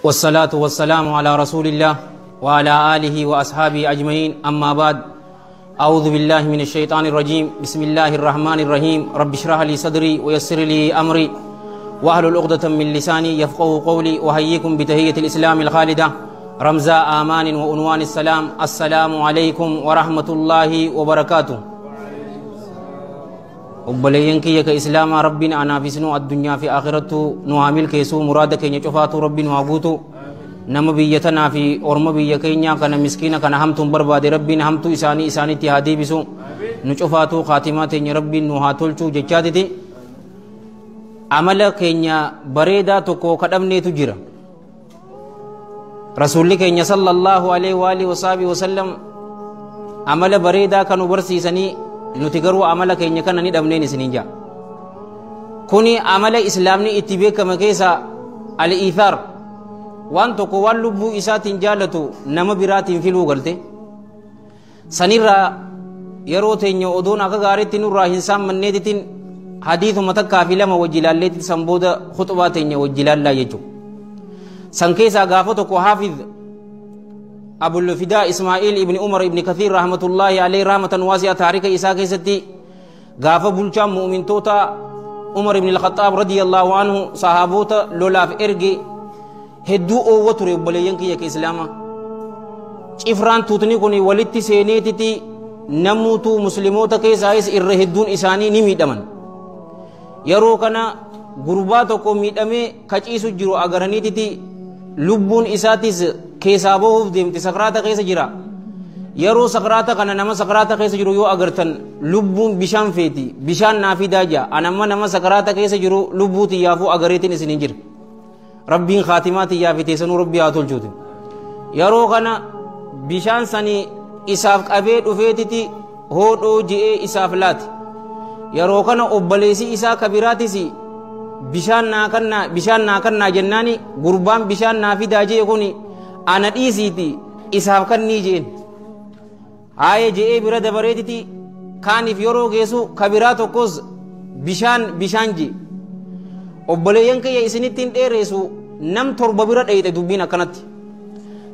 والصلاة والسلام على رسول الله وعلى آله وأصحابه أجمعين. أما بعد، أعوذ بالله من الشيطان الرجيم. بسم الله الرحمن الرحيم. رب اشرح لي صدري ويسر لي أمري واحلل عقدة من لساني يفقه قولي. وأحييكم بتحية الإسلام الخالدة، رمز آمان وعنوان السلام. السلام عليكم ورحمة الله وبركاته. Obboleeyyan kiyya ka islaamaa, rabbiin anaaf isinuu addunyaa fi akhirattu nu haa milkeessu. Muraada keenya cufaatu rabbiin haa guutu. Nama biyya tanaa fi orma biyya keenyaa kana miskiina kana hamtuun barbaade, rabbiin hamtuu isaanii isaanitti haa deebisu. Nu cufaatu kaatimaa teenya rabbiin nu haa tolchu jechaatiti, amala keenya bareedaa tokko kadhabneetu jira. Rasuulli keenya sallallahu alaihi wa alihi wasallam amala bareedaa kan nu barsiisanii, nuti garuu amala keenya kana ni dhabneen isiniin jaa. Kuni amala islaamni itti beekame keessa al-iithaar, waan tokko waan lubbuu isaatiin jaallatu nama biraatiin filuu galte. Sanirraa yeroo teenya odoon akka gaariitti nurraa hin saammanneetitiin hadiisuma takkaa fi lama wajji ilaalleetti, san booda khuxubaa teenya wajji ilaallaa jechuudha. San keessaa gaafa tokko Haafiz Abul Fidaa Ismaa'il ibni Umar ibni Kathiir rahmatullahi alayhi rahmatan waasi'a taarika isaa keessatti, gaafa bulchaan mu'mintoota Umar ibn al-Khattaab radiyallahu anhu sahaabota lolaaf erge, hedduu oowwa ture. Obboleeyyan kiyya ka islaamaa, cifraan tuutni kun walitti seeneetiti namuutu musliimoota keessaayis irra hedduun isaanii ni miidhaman. Yeroo kana gurbaa tokko miidhamee kaciisu jiru agaraniititi, lubbuun isaatis keessaa bahuuf deemte, sakraata keessa jira. Yeroo sakraata kana, nama sakraata keessa jiru yoo agartan, lubbuun bishaan feeti, bishaan naa fidaa jaa. Anamma nama sakraata keessa jiru lubbuu xiyyaafuu agareetiin isiniin jira. Rabbiin kaatimaa xiyyaa fi teessanuu rabbii haa tolchuuti. Yeroo kana bishaan sanii isaaf qabee dhufeetiti hoodhoo je'ee isaaf laate. Yeroo kana obboleessi isaa kabiraatis bishaan naa kannaa, bishaan naa kannaa jennaani, gurbaan bishaan naa fidaa jee kun ana dhiisiiti isaaf kannii jeen. Haaya je'ee bira dabareetiti kaaniif yeroo geessu, kabiraa tokkos bishaan bishaan je. Obboleeyyan kiyya, isinitti hin dheereessu, nam 7 bira dheeyxe dubbiin akkanatti.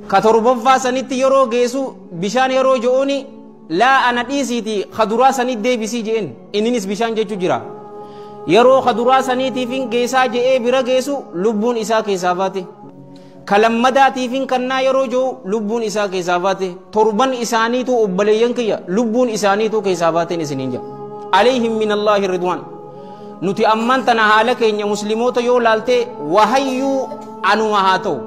Ka torbaffaa sanitti yeroo geessu, bishaan yeroo je'uuni, laa, ana dhiisiiti kaduraa sanit deebisii je'en. Inninis bishaan jechuu jira. Yeroo kaduraa saniitiifin geessaa je'ee bira geessu, lubbuun isaa keessaa baate. Kalammadaatiifin kannaa yeroo jiru, lubbuun isaa keessaa baate. Torban isaaniitu, obboleeyyan kiyya, lubbuun isaaniitu keessaa baateen isiniin jedha. Alayhim min Allaahi ridwaan. Nuti ammaan tana haala keenya musliimoota yoo laaltee, wahayyuu anuma haa ta'u,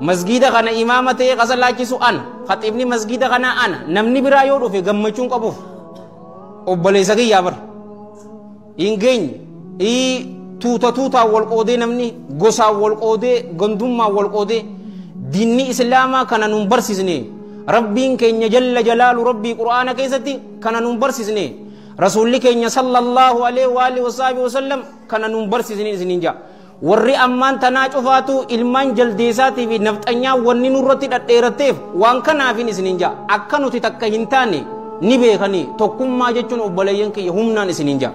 masgiida kana imaama ta'ee qasa laachisu ana, khaxiibni masgiida kana ana, namni biraa yoo dhufe gammachuun qabuuf obboleessa kiyyaa bara hin geenye. Tuuta tuutaan wal qoodee, namni gosaan wal qoodee, gandummaan wal qoodee, diinni islaamaa kana nun barsiisne. Rabbiin keenya jalla jalaalu rabbii qur'aana keessatti kana nun barsiisne. Rasuulli keenya sallallahu alaihi wa alihi wasallam kana nun barsiisne isiniin jaa. Warri ammaan tanaa cufaatu ilmaan jaldeessaatii fi nafxanyaa wanni nurratti dhadheeratteef waan kanaafin isiniin jaa. Akka nuti takka hin taane ni beekanii. Tokkummaa jechuun, obboleeyyan kiyya, humnaan isiniin jaa.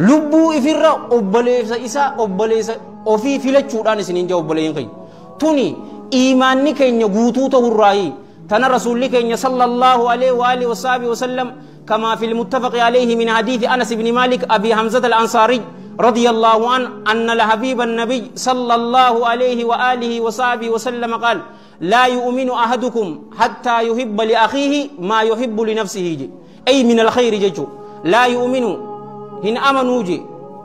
Lubbuu ifirra obboleessa isaa, obboleessa ofii filachuudhaan isiniin jaa. Obboleeyyan keenya, tuni iimaanni keenya guutuu ta'urraayi. Tana rasuulli keenya sallallahu alaihi wa alihi wasallam, كما في المتفق عليه من حديث أنس بن مالك أبي حمزة الأنصاري رضي الله عنه، أن الحبيب النبي صلى الله عليه وآله وصحبه وسلم قال: لا يؤمن أحدكم حتى يحب لأخيه ما يحب لنفسه، جي أي من الخير جيجو. لا يؤمن هن أمنوا جي،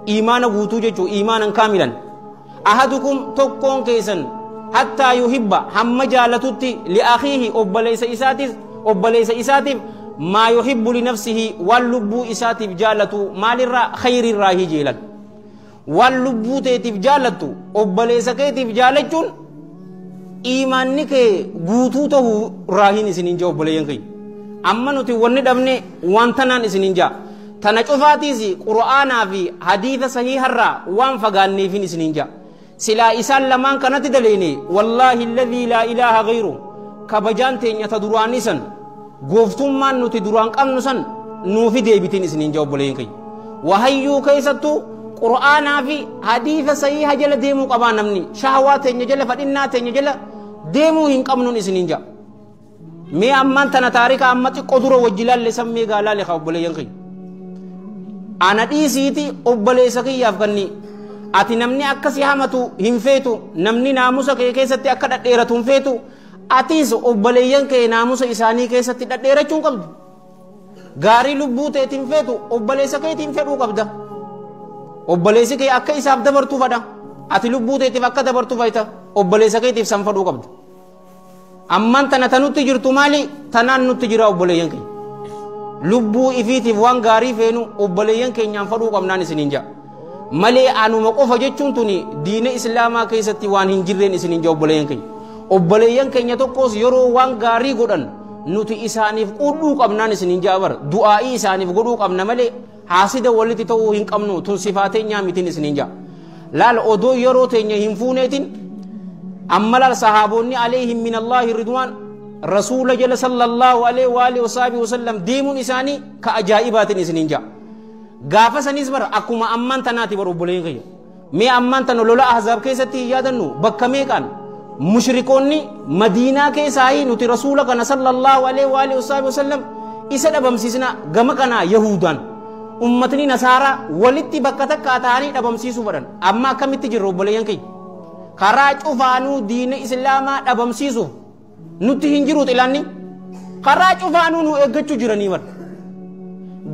إيمان غوتو جيجو، إيمانا كاملا، أحدكم تكون كيسا حتى يحب هم جالتتي لأخيه أبليس إساتف، أبليس إساتف ما يحب لنفسه، واللب إساتف جالتو مال الرا خير الراهي جيلا. واللب تيتف جالتو أبليس كيتف جالتون iimaanni kee guutuu ta'uu raahiin isiniin jaa. Obboleeyyan keenya, amma nuti wanni dhabne waan tanaan isiniin jaa. Tana cufaatiis qura'aanaa fi hadiisa sahiiharraa waan fagaanneefin isiniin jaa. Silaa isaan lamaan kanatti daleene, wallaahi alladhii laa ilaaha gayru, kabajaan teenya ta duraanii san, gooftummaan nuti duraan qabnu san nuufi deebitiin isiniin jaa. Obboleeyyan keenya, wahayyuu keessattuu Qur'aanaa fi hadiisa sahiiha jala deemuu qabaa namni. Shahawaa teenya jala, fadhinnaa teenya jala deemuu hin qabnuun isiniin ja'a. Mee ammaan tana taarika amma xiqqoo dura wajji laalle san mee gaa laale haa obboleeyyan kiyya. Ana dhiisiiti obboleessa kiyyaaf kanni. Ati namni akka si hamatu hin feetu, namni naamusa kee keessatti akka dhadheeratu hin feetu, atiis obboleeyyan kee naamusa isaanii keessatti dhadheerachuu hin qabdu. Gaarii lubbuu teetiin feetu obboleessa keetiin fedhuu qabda. Obboleessi kee akka isaaf dabartuu fedha. Ati lubbuu teetiif akka dabartuu fedha. Obboleessa keetiif san fedhuu qabda. Ammaan tana tanutti jirtu maali? Tanaan nutti jira obboleeyyan keenya. Lubbuu ifiitiif waan gaarii feenu obboleeyyan keenyaan fedhuu qabnaan isiniin ja'a. Malee anuma qofa jechuun tuni diina islaamaa keessatti waan hin jirreen isiniin ja'a obboleeyyan keenya. Obboleeyyan keenya tokkos yeroo waan gaarii godhan nuti isaaniif qudhuu qabnaan isiniin ja'a bara. Du'aa'ii isaaniif godhuu qabna malee haasida walitti ta'uu hin qabnu, tun sifaa teenyaa mitiin isiniin ja'a. Laal odoo yeroo teenya hin fuuneetiin amma laal sahaabonni alayhim min Allaahi ridwaan rasuula jala sallallahu alayhi wa alihi wasaabihi wasallam deemuun isaanii ka ajaa'ibaatiin isiniin ja'a. Gaafa sanis bara akkuma ammaan tanaati bara obboleeyyan kiyya. Mee ammaan tana lola ahzaab keessatti hin yaadannu bakka meeqaan mushrikoonni Madiinaa keessaa nuti rasuula kana sallallahu alayhi wa alihi wasaabihi wasallam isa dhabamsiisna gama kanaa Yahudaan ummatni Nasaaraa walitti bakka takkaa ta'anii dhabamsiisuu fedhan. Amma akkamitti jirra obboleeyyan kiyya? Karaa cufaanuu diina islaamaa dhabamsiisuuf nutti hin jiru xilaanni. Karaa cufaanuu nu eeggachuu jiranii bara.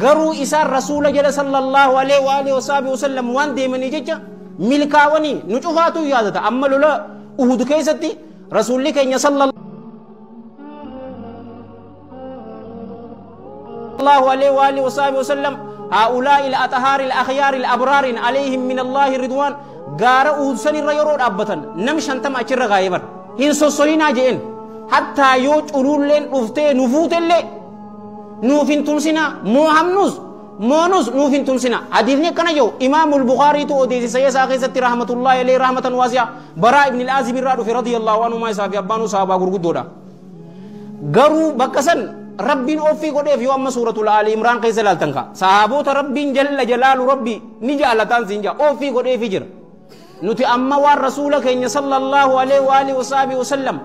Garuu isaan rasuula jala sallallahu alaihi wa alihi wasallam waan deemanii jecha milkaawanii nu cufaatu yaadata. Amma lola Uhud keessatti rasuulli keenya sallallahu alaihi wa alihi wasallam هؤلاء الأطهار الأخيار الأبرار عليهم من الله رضوان غار أهود سن الريرود أبتن نمشان تم أشر غايبر هن سوسوينا جئن حتى يوج أولين أفتي نفوت اللي نوفين تمسنا موهمنوز مونوز نوفين تمسنا حديثني كان يو إمام البخاري تو أديسي سيسا خيزة رحمة الله عليه رحمة واسعة براء ابن العازب الرادو في رضي الله عنه ما يسافي أبانو صحابة غرغد دودا غرو بكسن ربين أوفي قد في أما سورة الآل عمران قيس لالتنكا صحابوت ربين جل جلال ربي نجا لتان سنجا أوفي قد في جر نتي أما والرسول كين صلى الله عليه وآله وصحبه وسلم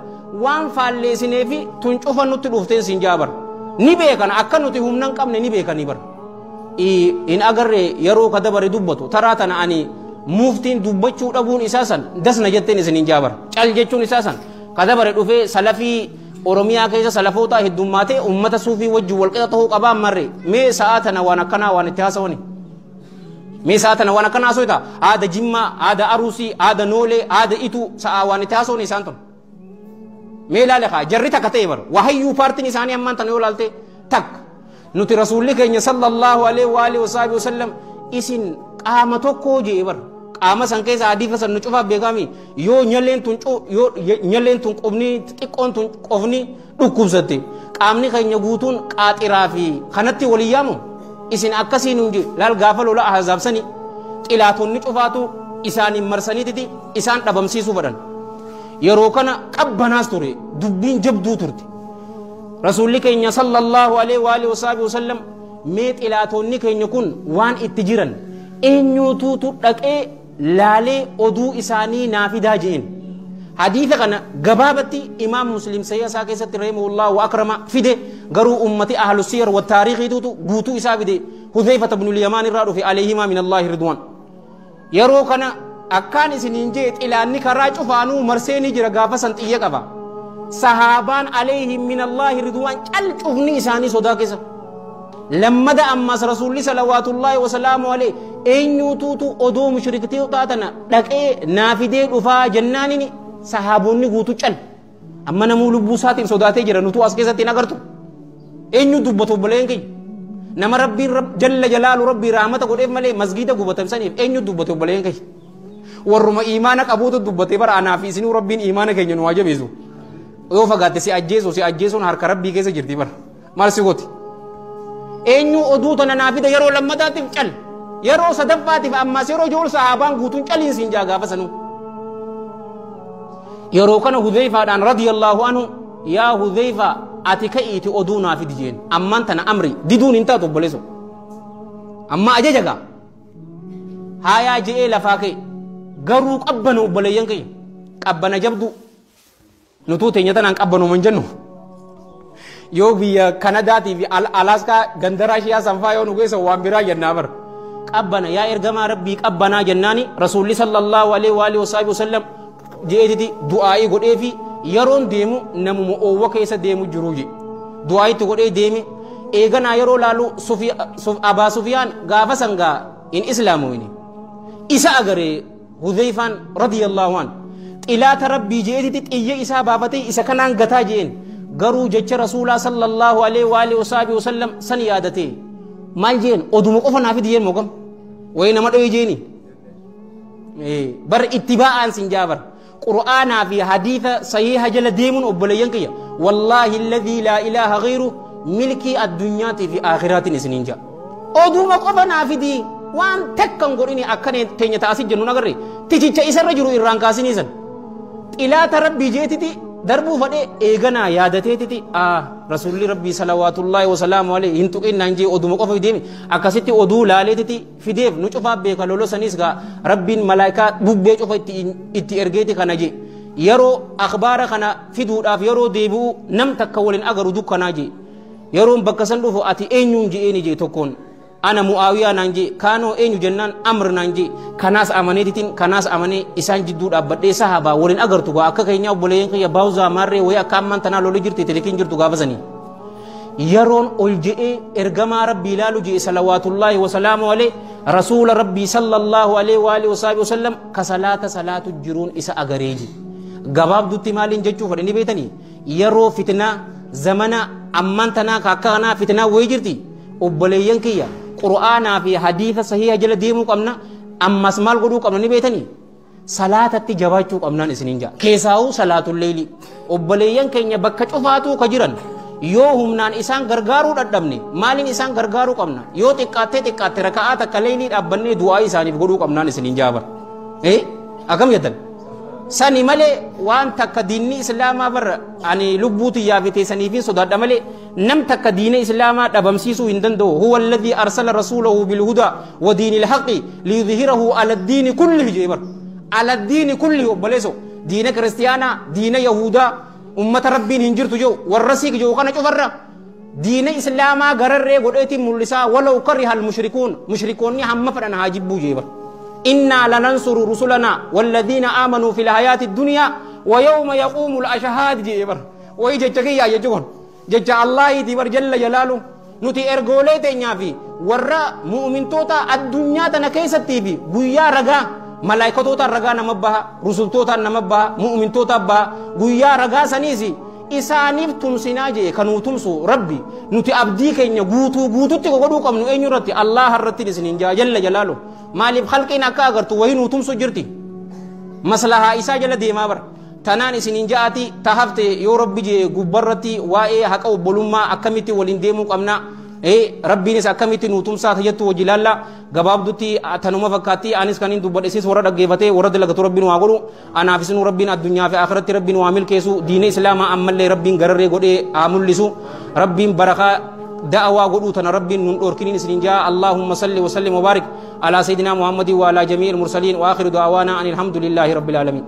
وان فالي سنفي تنشوف نتي دوفتين سنجابر نبيكن أكن نتي هم نكم نبيكن نبر إن أجر يرو كدبر دبتو ترى تنا أني مفتين دبتشو أبون إساسا دسنا جتين سنجابر چل جتون إساسا كدبر دوفي سلفي Oromiyaa keessa salafoota heddummaatee ummata suufii wajjin walqixa ta'uu qabaa marre mee sa'aa tana waan akkanaa waan itti haasawani mee sa'aa tana waan akkanaa haasawita aada Jimmaa aada Arusii aada Noolee aada Ituu sa'aa waan itti haasawani isaan tun mee ilaale kaa jarri takka ta'e bara wahayyuu paartiin isaanii ammaan tana yoo ilaalte takka nuti rasuulli keenya sallallahu alaihi wa alihi wasallam isin qaama tokkoo jee bara qaama san keessa hadiisa san nu cufaaf beekami yoo nyaleen tun yoo nyaleen tun qofni xiqqoon tun qofni dhukkubsatte qaamni keenya guutuun qaaxiraa fi kanatti walii yaamu isin akkasiin hundi laal gaafa lola ahzaab sani xilaatonni cufaatu isaaniin marsaniititi isaan dhabamsiisuu fedhan yeroo kana qabbanaas ture dubbiin jabduu turte rasuulli keenya sallallahu alaihi wa alihi wasallam mee xilaatonni keenya kun waan itti jiran eenyuutuutu dhaqee laalee oduu isaanii naafidaa jeen hadiisa kana gabaabatti imaam muslim sayyasaa keessatti rahimahullah wa akrama fide garuu ummati ahlu siyar wa taariikhiitutu guutuu isaa fide hudhayfata bnu lyamaan irraa dhufe alayhimaa min allaahi ridwaan yeroo kana akkaan isiniin jee xilaanni karaa cufaanuu marseenii jira gaafa san xiyya qaba sahaabaan alayhim min allaahi ridwaan cal cufni isaanii sodaa keessa لما أمس رسول الله صلوات الله وسلامه عليه إن يوتوتو أدو مشركتي وطاتنا لك إيه نافدي رفا جنانيني صحابوني قوتو چل أما نمو لبوساتي صداتي جرى نتو أسكيزاتي نقرتو إن يدبتو بلينكي نما ربي رب جل جلال ربي رحمته قد إف ملي مسجد قوتو سنيف إن يدبتو بلينكي ورما إيمانك أبوتو دبتي بر أنا في سنو ربي إيمانك إن ينواجب يزو يوفا قاتي سي أجيزو سي أجيزون هرك ربي كيسا جرتي بر مال سيغوتي eenyu oduu tana naa fida yeroo lammataatiif cal yeroo sadaffaatiif ammas yeroo ijool sahaabaan guutuun caliin siin jaa gaafa sanuu yeroo kana Hudhayfaadhaan radiyallahu anhu yaa Hudhayfaa ati ka'iiti oduu naa fidi jeen ammaan tana amri diduun hin taatu obboleesso amma ajaja gaa Haayaa je'ee lafaa ka'e. Garuu qabbana obboleeyyan kiyya. Qabbana jabdu. Nutuu teenya tanaan qabbanuma hin jennu. Yoo biyya Kanadaatii fi Alaaskaa ganda Raashiyaa sanfaa yoo nu geessan waan biraa jennaa bara. Qabbana yaa ergamaa Rabbii qabbanaa jennaani Rasuulli sallallahu alaihi wa alihi wasallam je'eetiti du'aa'ii godhee fi yeroon deemu namuma oowwa keessa deemu jiruu je. Du'aa'itti godhee deeme eeganaa yeroo laalu Abaa Sufiyaan gaafa sangaa in islaamu inni. Isa agaree Hudhayfaan radiyallahu an xilaata Rabbii je'eetiti xiyya isaa baafatee isa kanaan gataa je'een garuu jecha Rasuulaa sallallahu alaihi wa alihi wasallam san yaadatee maal jeen oduma qofa naaf fidi jeen mogam wayi nama dhoye jeeni bar ittibaa'aan sin jaabar qur'aanaa fi hadiisa sahiiha jala deemuun obboleeyyan kiyya wallaahi alladhii laa ilaaha ghayru milkii addunyaatii fi aakhiraatiin isiniin ja'a oduma qofa naaf fidi waan takkan godhini akkana teenya ta'asi jennu agarre tichicha isarra jiru irraan kaasinii san xilaata Rabbii jeetiti darbuu fadhee eeganaa yaadateetiti rasuulli Rabbii salawaatullaahi wasalaamu alayhi hin tuqin naan jee oduma qofa fideemi akkasitti oduu laaleetiti fideef nu cufaa beeka lolo saniis gaa Rabbiin malaayikaa bubbee cufa itti ergeeti kana jee yeroo akhbaara kana fiduudhaaf yeroo deebi'u nam takka waliin agaru dukkanaa jee yeroon bakka san dhufu ati eenyuun je'eeni jee tokkoon ana Mu'aawiyaa naan jee kaanoo eenyu jennaan Amr naan jee kanaas amaneetitiin kanaas amanee isaan jidduu dhaabbadhee sahabaa waliin agartu gaa akka keenyaa obboleeyyan kiyya baawuzaa maarree wayii akka ammaan tanaa lolii jirti tilikiin jirtu gaafa sanii. Yeroon ol je'ee ergamaa Rabbii ilaalu je'e salawaatullaahi wasalaamu alayhi rasuula Rabbii sallallahu alayhi wa alihi wasallam ka salaata salaatu jiruun isa agaree je. Gabaabdutti maaliin jechuu fedhanii beetanii yeroo fitnaa zamana ammaan tanaa ka akka kanaa fitnaa wayii jirti obboleeyyan kiyya qur'aanaa fi hadiisa sahiha jala deemuu qabna ammas maal godhuu qabna ni beetanii salaatatti jabaachuu qabnaan isiniin ja'a keessaa'uu salaatul leeyli obboleeyyan keenya bakka cufaatuu ka jiran yoo humnaan isaan gargaaruu dadhabne maaliin isaan gargaaruu qabna yoo xiqqaattee xiqqaatte raka'aa takka leeylii dhaabbannee du'aa isaaniif godhuu qabnaan isiniin ja'a bara akkam jettan sani malee waan takka diinni islaamaa barra ani lubbuu tiyyaa fi teessaniifin sodaadha malee nam takka diina islaamaa dhabamsiisuu hin danda'u huwa alladhii arsala rasuulahu bilhudaa wa diinil haqi liyudhhirahu ala diini kullihi jee bar ala diini kullihi obboleeso diina kiristiyaanaa diina yahudaa ummata Rabbiin hin jirtu jiru warra siik jiru kana cufarra diina islaamaa gararree godheetiin mul'isaa walaw kariha almushrikuun mushrikoonni hamma fedhan haa jibbuu jee bar إنا لننصر رسلنا والذين آمنوا في الحياة الدنيا ويوم يقوم الأشهاد جيبر ويجي تكيا يجون جج الله يدبر جل جلاله نتي إرجولي تنيافي ورا مؤمن توتا الدنيا تنكيسة تيبي بويا رجا ملائكة توتا رجا نمبها رسل توتا نمبها مؤمن توتا با بويا رجا سنيزي isaaniif tumsinaa jee kanuu tumsu Rabbi nuti abdii keenya guutuu guututti godhuu qabnu eenyu irratti Allah irratti isiniin jaa jalla jalaalu maaliif halqiin akka agartu wayii nuu tumsu jirti maslahaa isaa jala deemaa bara tanaan isiniin ja'ati tahafte yoo Rabbi jee gubbarratti waa'ee haqa obbolummaa akkamitti waliin deemuu qabna Rabbiinis akkamitti nuu tumsaa tajettu wajji laalla gabaabdutti tanuma fakkaatti anis kan hin dubbadhe isis warra dhaggeeffatee warra dalagatu Rabbiin waa godhu anaaf isinuu Rabbiin addunyaa fi akhiratti Rabbiin waa milkeessu diina islaamaa ammallee Rabbiin gararree godhee haa mul'isu Rabbiin barakaa da'awaa godhuu tana Rabbiin nun dhoorkiniin isiniin jaa Allahumma salli wa sallim wa barik alaa sayyidinaa Muhammadin wa alaa jamii'il mursaliin wa akhiru da'awaanaa anil hamdulillaahi rabbil aalamiin.